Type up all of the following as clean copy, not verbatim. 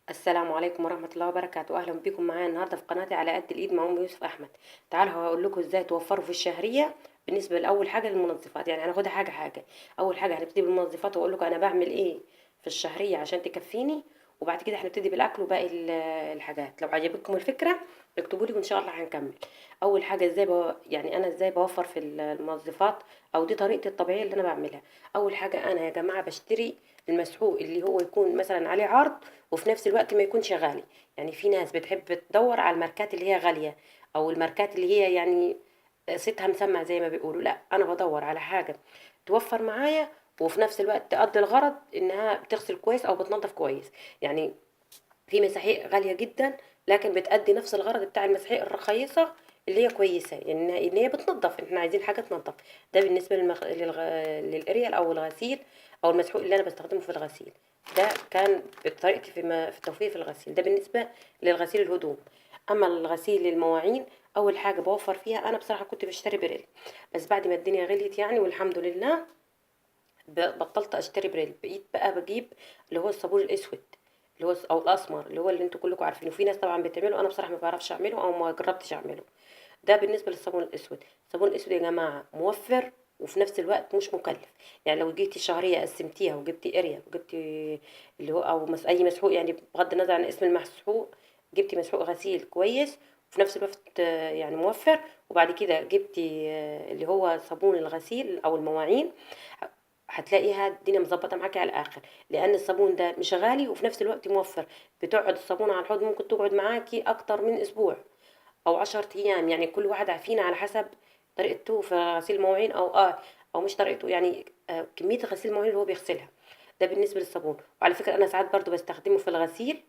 السلام عليكم ورحمة الله وبركاته. أهلا بكم معايا النهاردة في قناتي على قد الإيد مع أم يوسف أحمد. تعالوا هقول لكم إزاي توفروا في الشهرية. بالنسبة لأول حاجة للمنظفات، يعني هناخدها حاجة حاجة. أول حاجة هنبتدي بالمنظفات وأقول لكم أنا بعمل إيه في الشهرية عشان تكفيني، وبعد كده هنبتدي بالأكل وباقي الحاجات. لو عجبتكم الفكرة اكتبوا لي وإن شاء الله هنكمل. أول حاجة إزاي يعني أنا إزاي بوفر في المنظفات، أو دي طريقتي الطبيعية اللي أنا بعملها. أول حاجة أنا يا جماعة بشتري المسحوق اللي هو يكون مثلا عليه عرض وفي نفس الوقت ما يكونش غالي. يعني في ناس بتحب تدور على الماركات اللي هي غالية أو الماركات اللي هي يعني صيتها مسمع زي ما بيقولوا. لا، أنا بدور على حاجة توفر معايا وفي نفس الوقت تقضي الغرض، إنها بتغسل كويس أو بتنظف كويس. يعني في مساحيق غالية جدا لكن بتأدي نفس الغرض بتاع المساحيق الرخيصة اللي هي كويسة، يعني إن هي بتنظف. إحنا عايزين حاجة تنظف. ده بالنسبة للإريال أو الغسيل أو المسحوق اللي أنا بستخدمه في الغسيل. ده كان بطريقتي في التوفير في الغسيل. ده بالنسبة للغسيل الهدوم. أما الغسيل المواعين، أول حاجة بوفر فيها، أنا بصراحة كنت بشتري بريل، بس بعد ما الدنيا غليت يعني والحمد لله بطلت أشتري بريل. بقيت بقى بجيب اللي هو الصابون الأسود اللي هو أو الأسمر اللي هو اللي انتوا كلكم عارفينه. في ناس طبعا بتعمله، أنا بصراحة ما بعرفش أعمله أو ما جربتش أعمله. ده بالنسبة للصابون الأسود. الصابون الأسود يا جماعة موفر وفي نفس الوقت مش مكلف. يعني لو جيتي شهرية قسمتيها وجبتي اريال وجبتي اللي هو أو أي مسحوق، يعني بغض النظر عن اسم المسحوق، جبتي مسحوق غسيل كويس وفي نفس الوقت يعني موفر، وبعد كده جبتي اللي هو صابون الغسيل أو المواعين، هتلاقيها الدنيا مظبطه معاكي على الاخر. لان الصابون ده مش غالي وفي نفس الوقت موفر. بتقعد الصابونه على الحوض ممكن تقعد معاكي اكتر من اسبوع او 10 ايام، يعني كل واحد عارفين على حسب طريقته في غسيل المواعين او مش طريقته، يعني كمية غسيل المواعين اللي هو بيغسلها. ده بالنسبة للصابون. وعلى فكرة انا ساعات برضو بستخدمه في الغسيل،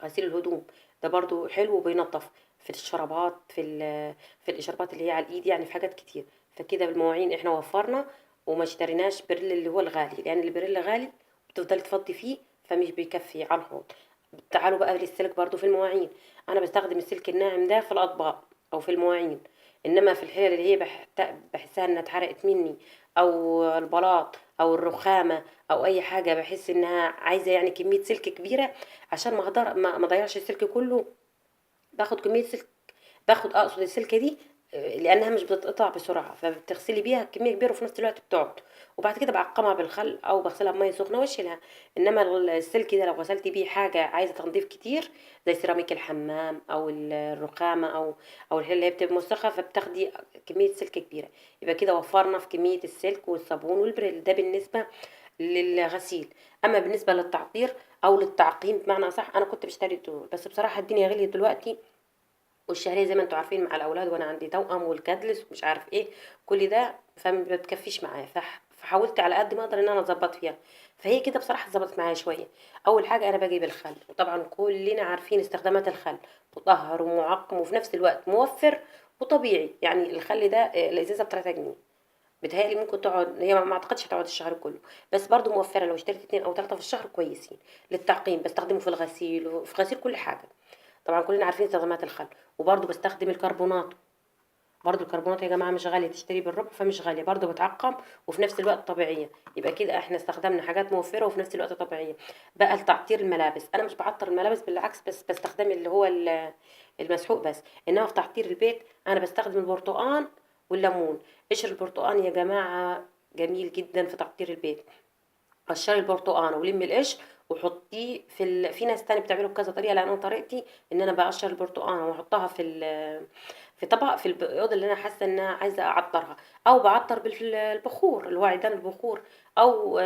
غسيل الهدوم ده برضو حلو وبينظف في الشرابات، في الاشاربات اللي هي على الايد، يعني في حاجات كتير. فكده بالمواعين احنا وفرنا وما اشتريناش بريل اللي هو الغالي، لان البريل غالي وبتفضلي تفضي فيه فمش بيكفي على الحوض. تعالوا بقى للسلك برضو في المواعين. انا بستخدم السلك الناعم ده في الاطباق او في المواعين، انما في الحلل اللي هي بحسها انها اتحرقت مني، او البلاط او الرخامه او اي حاجة بحس انها عايزه يعني كمية سلك كبيرة عشان ما اضيعش السلك كله. باخد كمية سلك، باخد اقصد السلكه دي لانها مش بتتقطع بسرعة، فبتغسلي بيها كمية كبيرة وفي نفس الوقت بتقعد. وبعد كده بعقمها بالخل او بغسلها بميه سخنة واشيلها. انما السلك ده لو غسلتي بيه حاجة عايزه تنظيف كتير زي سيراميك الحمام او الرخامه او الحلة اللي هي بتبقى موسخه، فبتاخدي كمية سلك كبيرة. يبقى كده وفرنا في كمية السلك والصابون والبريل. ده بالنسبة للغسيل. اما بالنسبة للتعطير او للتعقيم بمعنى صح، انا كنت بشتري دول، بس بصراحة الدنيا غليت دلوقتي والشهريه زي ما انتم عارفين مع الاولاد، وانا عندي توأم والكدلس ومش عارف ايه كل ده، فما بتكفيش معايا. فحاولت على قد ما اقدر ان انا اظبط فيها، فهي كده بصراحة ظبطت معايا شوية. اول حاجة انا بجيب الخل، وطبعا كلنا عارفين استخدامات الخل، مطهر ومعقم وفي نفس الوقت موفر وطبيعي. يعني الخل ده، الازازه ب 3 جنيه بتهيألي ممكن تقعد، هي ما اعتقدش هتقعد الشهر كله، بس برضو موفره لو اشتريت 2 او 3 في الشهر كويسين. للتعقيم بستخدمه في الغسيل وفي غسيل كل حاجة، طبعا كلنا عارفين استخدامات الخل. وبرضو بستخدم الكربونات، برضو الكربونات يا جماعة مش غالية، تشتري بالربع فمش غالية، برضو بتعقم وفي نفس الوقت طبيعية. يبقى كده احنا استخدمنا حاجات موفره وفي نفس الوقت طبيعية. بقى لتعطير الملابس، انا مش بعطر الملابس بالعكس، بس بستخدم اللي هو المسحوق بس. انما في تعطير البيت انا بستخدم البرتقان والليمون. قشر البرتقان يا جماعة جميل جدا في تعطير البيت. قشري البرتقان ولمي القشر وحطيه في في ناس تانية بتعمله بكذا طريقه، لان انا طريقتي ان انا بقشر البرتقان واحطها في طبق في الاوضة اللي انا حاسه انها عايزه اعطرها، او بعطر بالبخور اللي هو عيدان البخور، او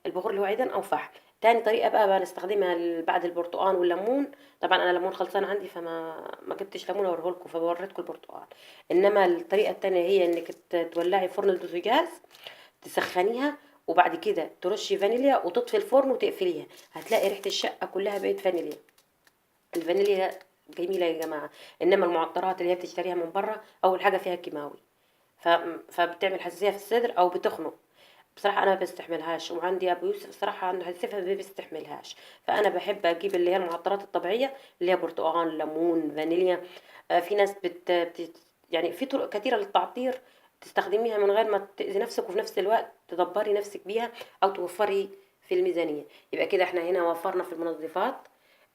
البخور اللي هو عيدان او فحم. تاني طريقه بقى بنستخدمها بعد البرتقان والليمون، طبعا انا ليمون خلصان عندي فما ما جبتش ليمون اوريه لكم، فبوريتكم البرتقان. انما الطريقة التانية هي انك تولعي فرن البوتاجاز، تسخنيها وبعد كده ترشي فانيليا وتطفي الفرن وتقفليها، هتلاقي ريحه الشقة كلها بقت فانيليا. الفانيليا جميلة يا جماعة. انما المعطرات اللي هي بتشتريها من بره اول حاجة فيها كيماوي، فبتعمل حساسية في الصدر او بتخنق. بصراحة انا ما بستحملهاش، وعندي ابو يوسف صراحة عنده حساسية فما بيستحملهاش. فانا بحب اجيب اللي هي المعطرات الطبيعية اللي هي برتقال، ليمون، فانيليا. في ناس يعني في طرق كتيرة للتعطير تستخدميها من غير ما تأذي نفسك، وفي نفس الوقت تدبري نفسك بيها او توفري في الميزانية. يبقى كده احنا هنا وفرنا في المنظفات،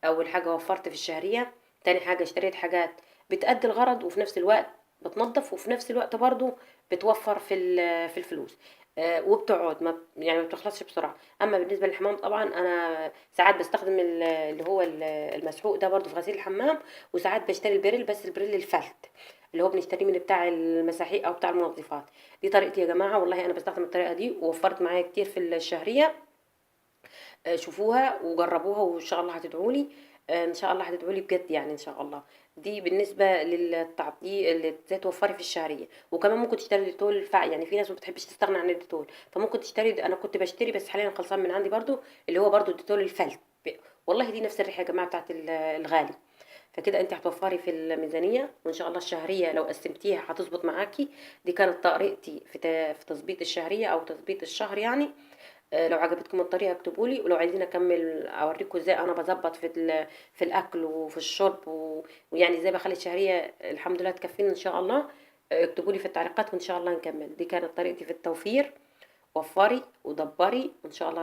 اول حاجة وفرت في الشهرية، تاني حاجة اشتريت حاجات بتأدي الغرض وفي نفس الوقت بتنظف، وفي نفس الوقت برضو بتوفر في الفلوس، وبتقعد ما يعني ما بتخلصش بسرعة. اما بالنسبة للحمام طبعا انا ساعات بستخدم اللي هو المسحوق ده برضو في غسيل الحمام، وساعات بشتري البريل، بس البريل الفلت اللي هو بنشتريه من بتاع المساحيق او بتاع المنظفات. دي طريقتي يا جماعة، والله انا بستخدم الطريقة دي ووفرت معايا كتير في الشهرية. شوفوها وجربوها وان شاء الله هتدعولي، ان شاء الله هتدعولي بجد يعني ان شاء الله. دي بالنسبة للتعطيل اللي ازاي توفري في الشهرية. وكمان ممكن تشتري ديتول يعني في ناس ما بتحبش تستغنى عن الديتول، فممكن تشتري، انا كنت بشتري بس حاليا خلصان من عندي برضو اللي هو برضو الديتول الفلت، والله دي نفس الريحة يا جماعة بتاعت الغالي. فكده انت هتوفري في الميزانية، وان شاء الله الشهرية لو قسمتيها هتظبط معاكي. دي كانت طريقتي في تظبيط الشهرية او تظبيط الشهر يعني. لو عجبتكم الطريقة اكتبوا لي، ولو عايزين اكمل اوريكم ازاي انا بظبط في الاكل وفي الشرب ويعني ازاي بخلي الشهرية الحمد لله تكفيني ان شاء الله. اكتبوا لي في التعليقات وان شاء الله نكمل. دي كانت طريقتي في التوفير، وفري ودبري وان شاء الله.